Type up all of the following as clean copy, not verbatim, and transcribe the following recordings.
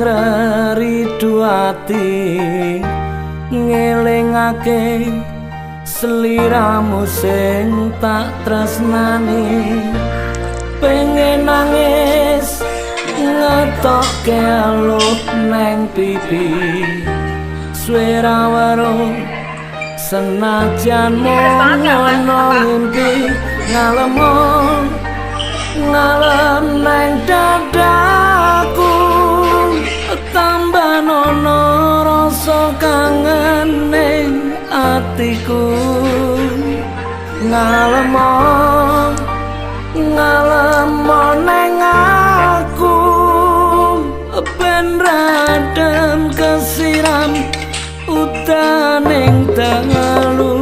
ngreridu ati ngelingake sliramu sing tak tresnani. Pengen nangis ngetokke aluh neng pipi, suwe ra weruh senajan mung ana ngimpi. Ngalemo ngalem neng dadaku, tambah nono rasa kangen ning atiku. Ngalemo ngalemo neng aku, ben radem kesiram utaning dalu.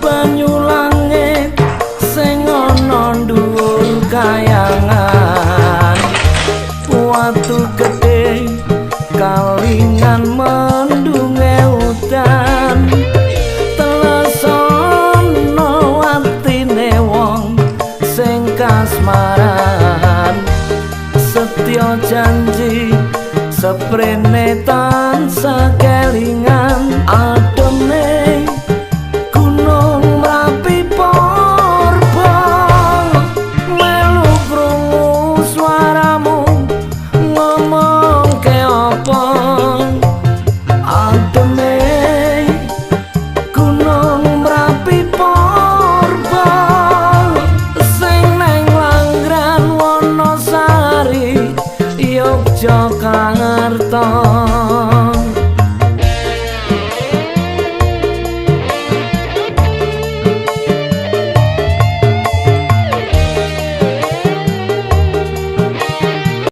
Banyu langit sing ana dhuwur kayangan, watu gedhe kalingan mendunge udan. Telesono atine wong sing kasmaran, setya janji seprene tansah kelingan. Ademe Gunung Merapi Purba, melu krungu suaramu ngomong ke apa. Ademe Gunung Merapi Purba, sing neng Langran Wonosari Yogyakarta.